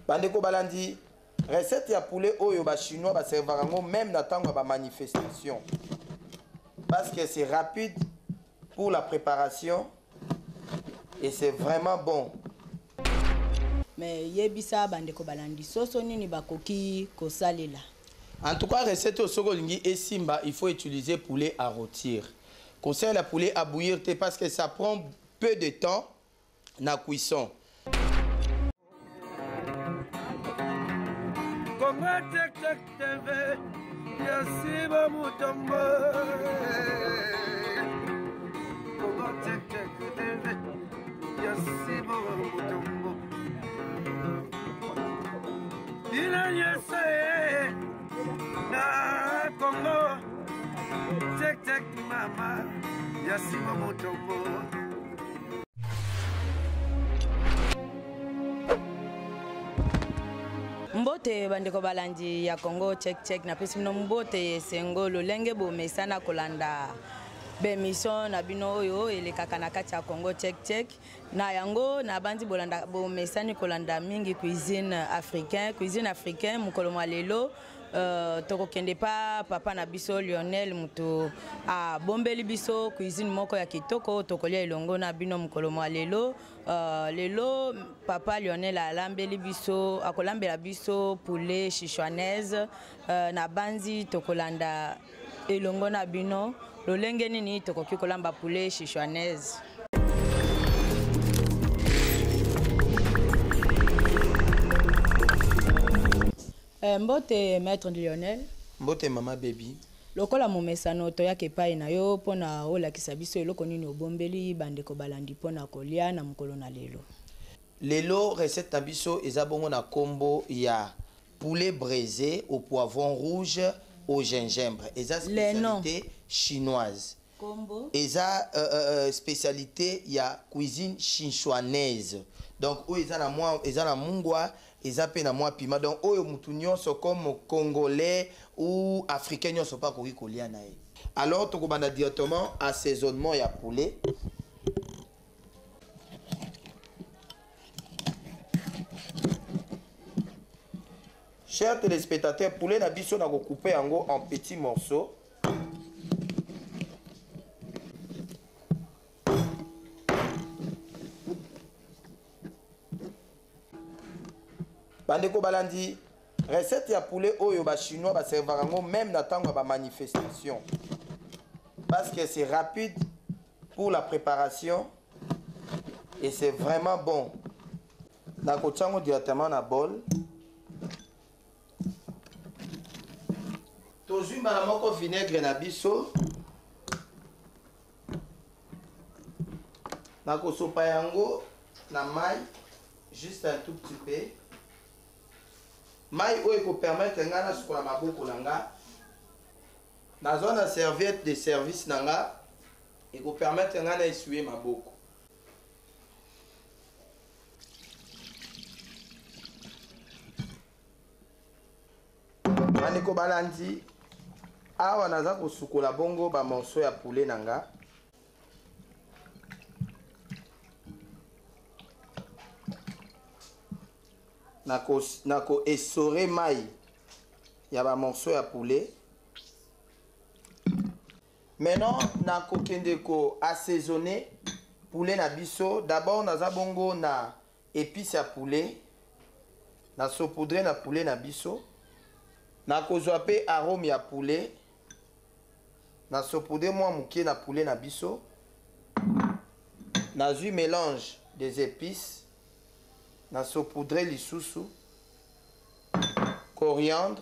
Bandeko balandi, recette ya poulet oyo ba chinois ba servaka yango même na tango ya ba manifestation parce que c'est rapide pour la préparation et c'est vraiment bon. Mais yebisa bandeko balandi soso nini bakoki kosalela. En tout cas recette oyo soki olingi esimba, il faut utiliser poulet à rôtir. Kosalela poulet à bouillir te parce que ça prend peu de temps na cuisson. Congo Tech Tech TV, Yasiba Mutombo. Congo Tech Tech TV, Yasiba Mutombo. Ina nyese na Congo Tech Tech Mama, Yasiba Mutombo. Mbote bandeko balandi ya Congo Check Check, napesi bino mbote esengo lolenge bomesana kolanda bemission na bino oyo elekaka na kati ya Congo Check Check. Na yango nabandi bolanda bomesani kolanda mingi cuisine africain, cuisine africain mokolo mwa lelo. Tokokende pa papa na biso Lionel moto abombeli biso cuisine moko ya kitoko tokolia elongo na bino mokolo mwa lelo. Lelo papa Lionel alambeli biso, akolambela biso poulet sichuanaise. Na banzi tokolanda elongo na bino lolenge nini tokoki kolamba poulet sichuanaise. Mbote maître Lionel. Mbote mama baby. Lokola momesano toyaka epai na yo mpona olakisa biso eloko nini obombeli bandeko balandi mpona kolia na mokolo na lelo. Lelo recette na biso eza bongo na kombo ya poulet braisé au poivron rouge au gingembre. Eza spécialité chinoise. Kombo. Eza spécialité ya cuisine sichuanaise. Donc oyo eza na mwa, eza na mungwa, eza pe na mwa piment. Donc oyo mutu nyonso comme congolais ou africain nyonso pa koki kolia na ye. Alors tokobanda directement assaisonnement ya poulet. Chers téléspectateurs, poulet na biso na ko couper yango en petits morceaux. Bandeko balandi, recette ya poulet oyo ba chinois ba servaka yango même na tango ya ba manifestation parce que c'est rapide pour la préparation et c'est vraiment bon. Nakotia yango directement na bol. Tozwi mbala moko vinaigre na biso. Nakosopa yango na mai juste un tout petit peu. Mai oyo ekopermettre nga nasukola maboko na nga. Nazwa na serviette de service na nga ekopermettre nga na essuyer maboko. Bandeko balandi, awa naza kosukola bongo ba morceau ya poulet na nga. Nako essorer mai ya ba morceau ya poulet. Maintenant nakokende ko assaisonner poulet na biso. D'abord naza bongo na épice ya poulet, na saupoudrer na poulet na biso. Nakozwa pe arôme ya poulet, na saupoudrer mwa moke na poulet na biso. Nazwi mélange des épices, na saupoudrer lisusu coriandre,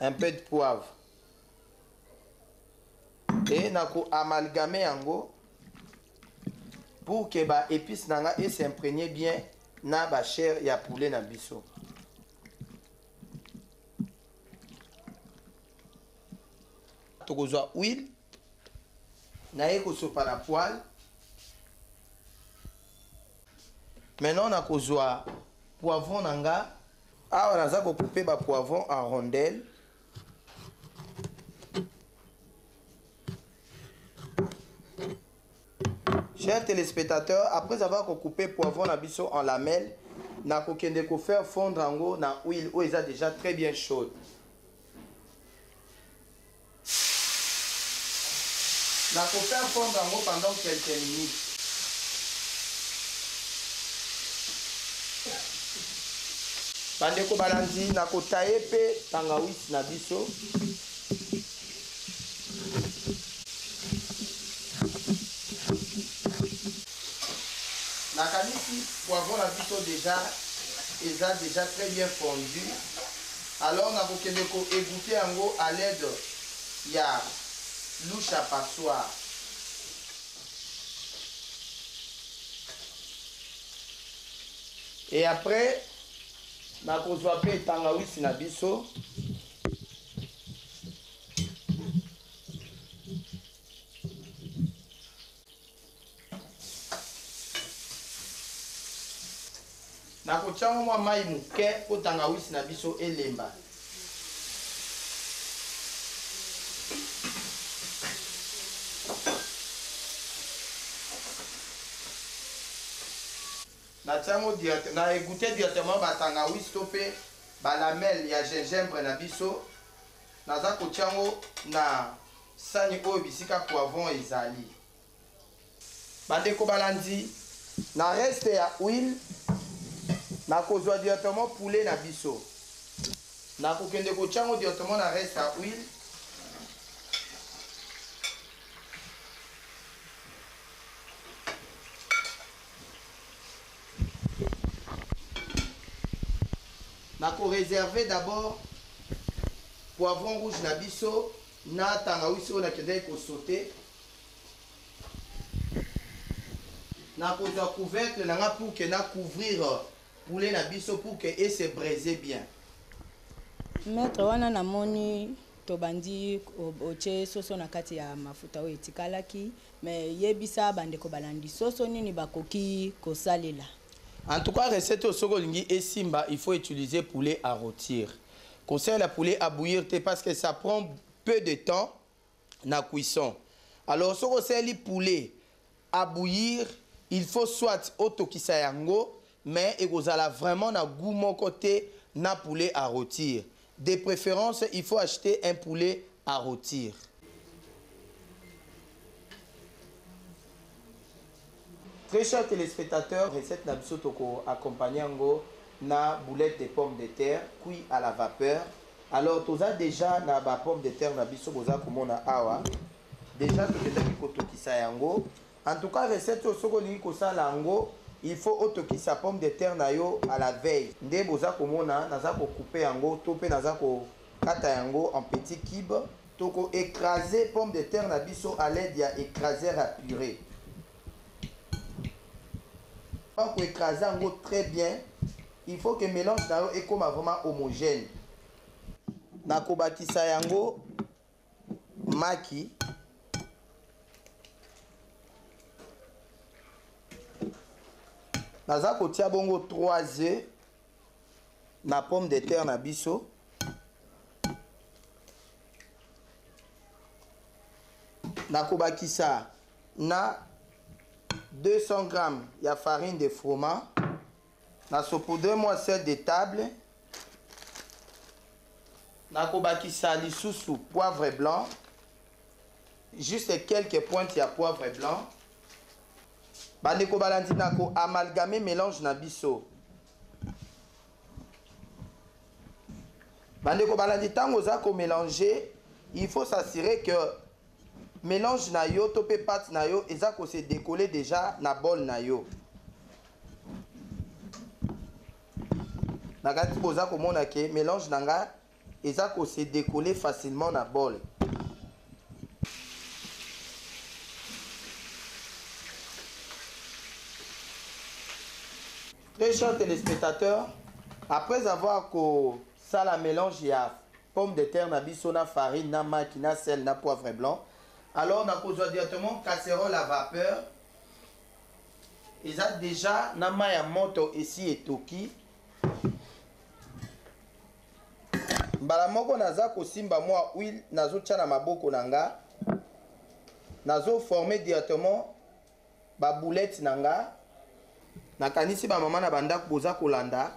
un peu de poivre et nako amalgamer yango pour que ba épices na nga e s'imprégner bien na ba chair ya poulet na biso. Tokozwa huile naye kosopa na poêle. Maintenant nakozwa poivron na nga. Awa naza kokupe ba poivron en rondelle. Chers téléspectateurs, après avoir coupé poivron na biso en lamelles, nakokende ko faire fondre yango na huile oyo eza déjà très bien chaude. Nako faire fondre yango pendant quelques minutes. Bandeko balandi, nakotaye mpe tangawisi na biso. Nakanisi poivron na biso deja eza deja très bien fondu. Alors nakokende ko égoutter yango à l'aide ya louche à passoire. Et après nakozwa mpe tangawisi na biso. Nakotia yango mwa mai moke mpo tangawisi na biso elemba. Natia yango direct, na egoutte directement ba tangawisi to mpe ba lamelle ya gingembre na biso. Naza kotia yango na sani oyo bisika poivron ezali. Bandeko balandi, na reste ya huile nakozwa directement poulet na biso. Nakokende kotia yango directement na reste ya huile. Nako reserver d'abord poivron rouge na biso na tangawisi oyo nakendaki ko sauter. Nakozwa couvercle na nga pour que na couvrir poulet na biso pour que e se braiser bien. Maître, wana namoni tobandi otie soso na kati ya mafuta oyo etikalaki, mais yebisa bandeko balandi soso nini bakoki kosalela. En tout cas, recette oyo soki olingi esimba, il faut utiliser poulet à rôtir. Kosalela poulet à bouillir te parce que ça prend peu de temps na cuisson. Alors soki osaleli poulet à bouillir, il faut soit otokisa yango, mais ekozala vraiment na goût moko te na poulet à rôtir. De préférence, il faut acheter un poulet à rôtir. Très chers téléspectateurs, recette na biso toko accompagner yango na boulette de pommes de terre cuit à la vapeur. Alors toza déjà na ba pommes de terre na biso boza komona awa. Déjà tokendaki kotokisa yango. En tout cas recette oyo soki olingi kosala yango, il faut otokisa pomme de terre na yo à la veille. Nde boza komona naza ko couper yango to pe naza kokata yango en petit cube. Toko écraser pomme de terre na biso à l'aide ya écraseur à purée. Ko écraser yango très bien, il faut que mélange na yo ekoma vraiment homogène. Nakobakisa yango maki. Naza kotia bongo 3 œufs na pomme de terre na biso. Nakobakisa na 200 grammes ya farine de froment. Na saupoudrer mwa sel de table. Nakobakisa lisusu poivre blanc. Juste quelques pointes ya poivre blanc. Bandeko balandi, nako amalgamer mélange na biso. Bandeko balandi, tango oza ko mélanger, il faut s'assurer que mélange na yo to pe pâte na yo eza ko se décoller déjà na bol na yo. Na kati boza komona ke mélange na nga eza ko se décoller facilement na bol. Très chers téléspectateurs, après avoir ko sala mélange ya pomme de terre na biso na farine na maki na sel na poivre blanc, alors na kozwa directement casserole à vapeur. Eza déjà na mai ya moto esi etoki. Mbala moko naza kosimba mwa huile, nazotia na maboko na nga, nazo former directement Ba boulettes na nga. Nakanisi ba mama na ba ndako boza kolanda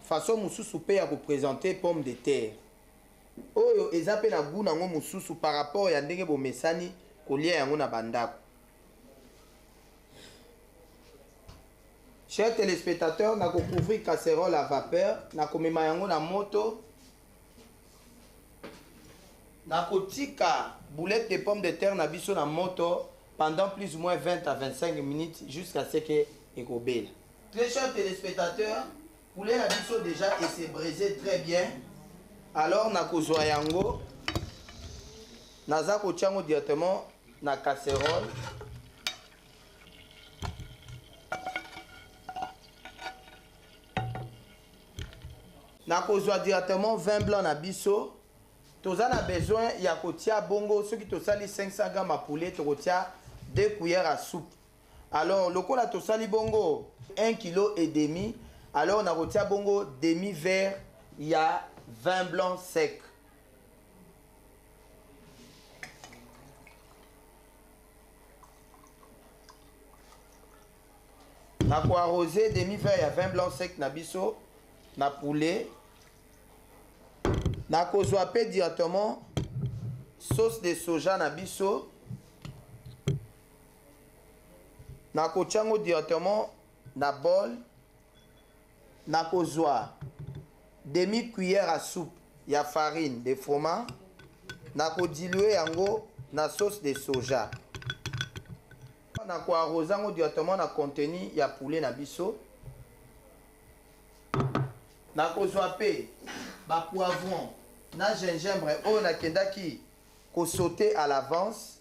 façon mosusu pe ya ko presenter pomme de terre. Oyo eza pe na gout nango mosusu par rapport ya ndenge bomesani kolia yango na ba ndako. Chers telespectateurs, nako couvrir casserole à vapeur, nakomema yango na moto. Nakotika boulette de pomme de terre na biso na moto pendant plus ou moins 20 à 25 minutes jusqu'à ce que ekobela. Très chers téléspectateurs, poulet na biso déjà et s'est braisé très bien. Alors nakozwa yango naza kotia yango directement na casserole. Nakozwa directement vin blanc na biso. Toza na besoin ya kotia bongo soki tosali 500 grammes ya poulet tokotia 2 cuillères à soupe. Alors lokola tosali bongo 1 kilo et demi, alors nakotia bongo demi verre ya vin blanc sec. Nako arroser demi verre ya vin blanc sec na biso na poulet. Nakozwa pe directement sauce de soja na biso. Nakotia yango directement na bol. Nakozwa demi cuillère à soupe ya farine de froment. Nakodiluer yango na sauce de soja. Nako arroser yango directement na contenu ya poulet na biso. Nakozwa pe ba poivrons na gingembre oyo nakendaki ko sauter à l'avance.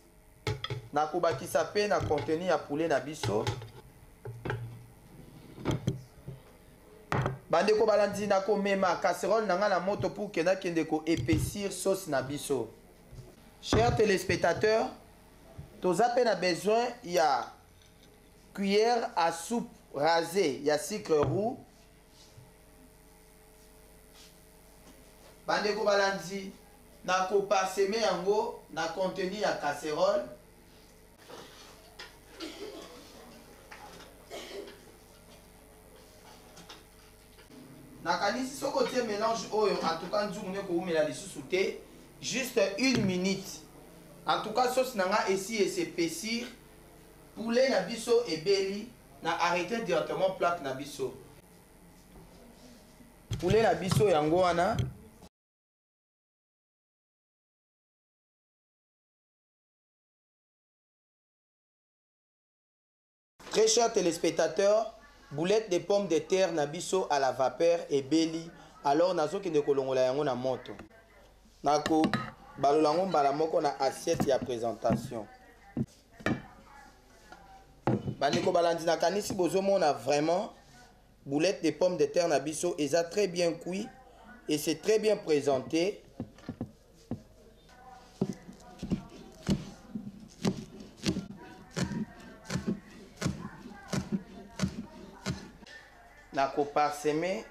Nakobakisa pe na contenu ya poulet na biso. Bandeko balandi, nakomema casserole na nga na moto pour que nakende ko épaissir sauce na biso. Chers téléspectateurs, toza pe na besoin ya cuillère à soupe rasée ya sucre roux. Bandeko balandi, nako parsemer yango na contenu ya casserole. Nakanisi soki otie mélange oyo, en tout cas nzungu ne koumela lisusu te, juste une minute. En tout cas sauce na nga esi es'épaissir, poulet na biso ebeli, na arrêter directement plaque na biso. Poulet na biso yango wana. Très chers téléspectateurs, boulette de pommes de terre na biso à la vapeur ebeli, alors nazokende kolongola yango na moto. Nako balola yango mbala moko na assiette ya présentation. Bandeko balandi, nakanisi bozomona vraiment boulette de pommes de terre na biso eza très bien cuit et c'est très bien présenté. Nako parsemer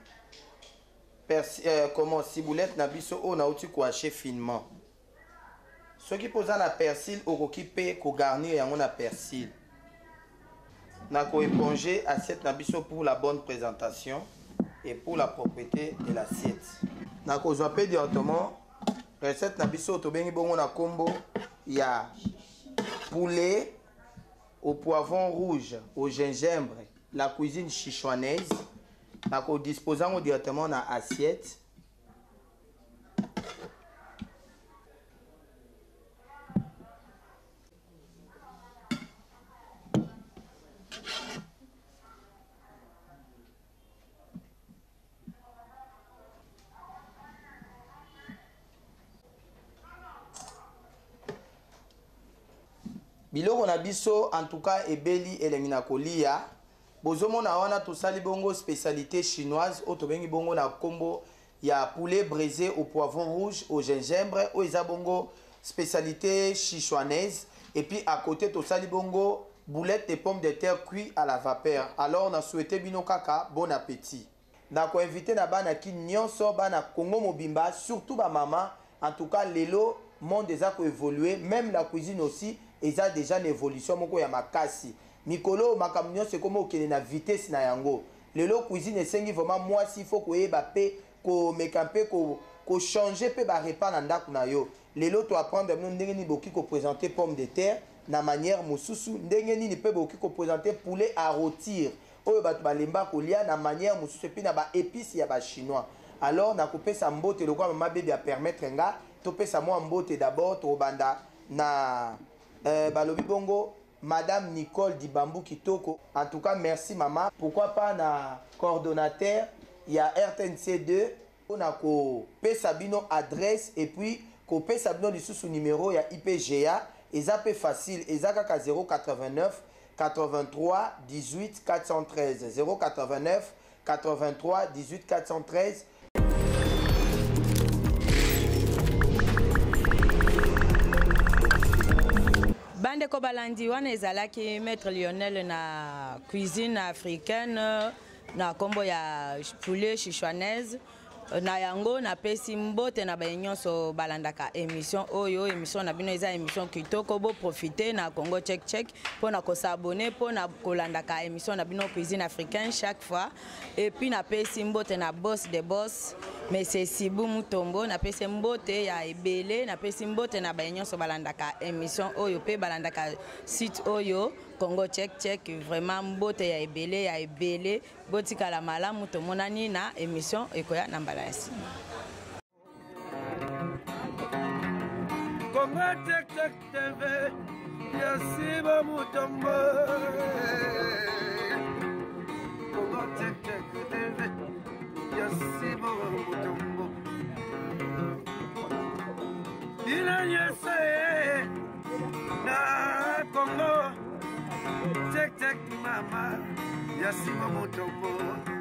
comment ciboulette na biso oyo nauti ko hacher finement. Soki poza na persil, okoki pe ko garnir yango na persil. Nako éponger assiette na biso pour la bonne présentation et pour la propreté de l'assiette. Nako zwa pe directement recette na biso tobengi bongo na kombo ya poulet au poivron rouge, au gingembre, la cuisine sichuanaise. Nako disposer yango directement na assiette. Biloko na biso en tout cas ebeli elengi na kolia. Bozomona wana tosali bongo spécialité chinoise oyo tobengi bongo na kombo ya poulet braisé au poivron rouge au gingembre, oyo eza bongo spécialité sichuanaise. Et puis à côté tosali bongo boulette de pommes de terre cuit à la vapeur. Alors na souhaité bino kaka bon appétit. Na ko invité na bana ki nyonso, bana Congo mobimba, surtout ba mama. En tout cas lelo monde eza ko évoluer, même la cuisine aussi eza déjà une évolution moko ya makasi. Mikolo oyo makambo nyonso ekoma okende na vitesse na yango. Lelo cuisine esengi vraiment mwasi faut koyeba pe komeka mpe ko ko changer mpe ba repas na ndako na yo. Lelo to apprendre bino ndenge nini bokoki ko presenter pomme de terre na manière mosusu, ndenge nini mpe bokoki ko presenter poulet à rôtir oyo bato balemba kolia na manière mosusu et puis na ba épices ya ba chinois. Alors nakopesa mbote lokola mama Baby a permettre nga topesa mwa mbote d'abord tokobanda na balobi bongo Madame Nicole Dibambu Kitoko. En tout cas merci mama. Pourquoi pas na coordonnateur ya RTNC 2 pona kopesa bino adresse et puis kopesa bino lisusu numéro ya IPGA. Eza pe facile, eza kaka 089 83 18 413, 089 83 18 413. Bandeko balandi, wana ezalaki Maître Lionel na cuisine africaine na kombo ya poulet sichuanaise. Na yango napesi mbote na baye nyonso balandaka émission oyo. Émission na bino eza émission kitoko, bo profiter na Congo Check Check mpona kosabonner, mpona kolandaka émission na bino cuisine africaine chaque fois. Et puis napesi mbote na boss de boss Monsieur Sibu Mutombo, napesi mbote ya ebele, napesi mbote na baye nyonso balandaka émission oyo pe balandaka site oyo Congo Check Check. Vraiment mbote ya ebele ya ebele, botikala malamu, tomonani na émission ekoya na mbala ya nsima. Congo Check Check TV ya Siba Mutombo. Congo Check Check TV ya Siba Mutombo. Ina yese na Congo Check Check mama ya Siba Mutombo.